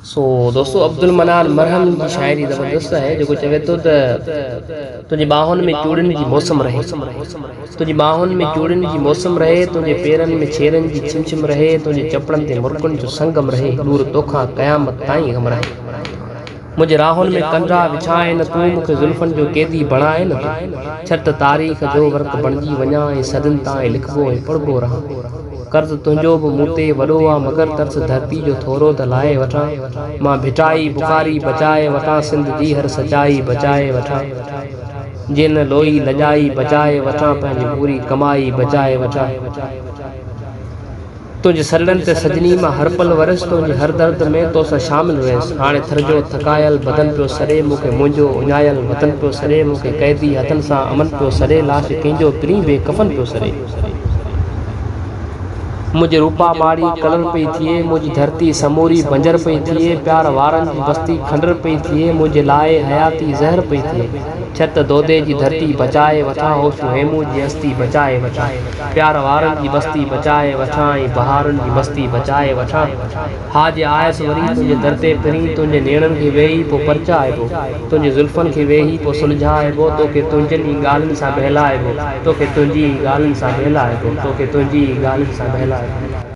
سو دوستو عبدالمنان مرهم جي شاعري زبردست آهي جيڪو چوي ٿو ته تنهنجي ٻانهن ۾ چوڙين جي موسم رهي تنهنجي ٻانهن ۾ چوڙين جي موسم رهي تنهنجي پيرن ۾ ڇيرن جي ڇم ڇم رهي تنهنجي چپڙن تي مرڪن جو سنگم رهي ڏور توکان قيامت تائين غم رهي منهنجي راهن ۾ ڪنڊا وڇائي نه تون مون کي زلفن جو قيدي بڻائي نه تون ڇڏ ته تاريخ جو ورق بڻجي وڃان ۽ صدين تائين لکبو ۽ پڙهبو رهان. قرض تنهنجو به مون تي وڏو آ مگر ترس ڌرتي جو ٿورو ته لاهي وٺان مان ڀٽائي بخاري بچائي وٺان سنڌ جي هر سچائي بچائي وٺان جي نه لوئي لڄائي بچائي وٺان پنهنجي پوري ڪمائي بچائي وٺان تنهنجي سڏڙن تي سجني مان هر پل وريس تنهنجي هر درد ۾ توسان شامل رهيس هاڻي ٿر جو ٿڪايل بدن پيو سڏي مون کي منهنجو اڃايل وطن پيو سڏي مون کي قيدي هٿن سان امن پيو سڏي لاش ڪنهن جو پرين بي ڪفن پيو سڏي. منهنجي روپا ماڙي ڪلر پئي ٿئي، منهنجي ڌرتي سموري بنجر پئي ٿئي، پيار وارن جي بستي کنڊر پئي ٿئي، منهنجي لاء حياتي زهر پئي ٿئي. ڇت دودي جي ڌرتي بچائي وٺان، هوشو هيمون جي هستي بچائي وٺان، پيار وارن جي بستي بچائي وٺان ۽ بهارن جي مستي بچائي وٺان. ها جي آيس وري تنهنجي در تي پرين، تنهنجي نيڻن کي ويهي پو پرچائبو، تنهنجي زلفن کي ويهي پو سلجهائبو، توکي تنهنجن ئي ڳالهين سان بهلائبو، توکي تنهنجي ئي ڳالهين سان بهلائبو، توکي تنهنجي ئي ڳالهين سان بهلائبو.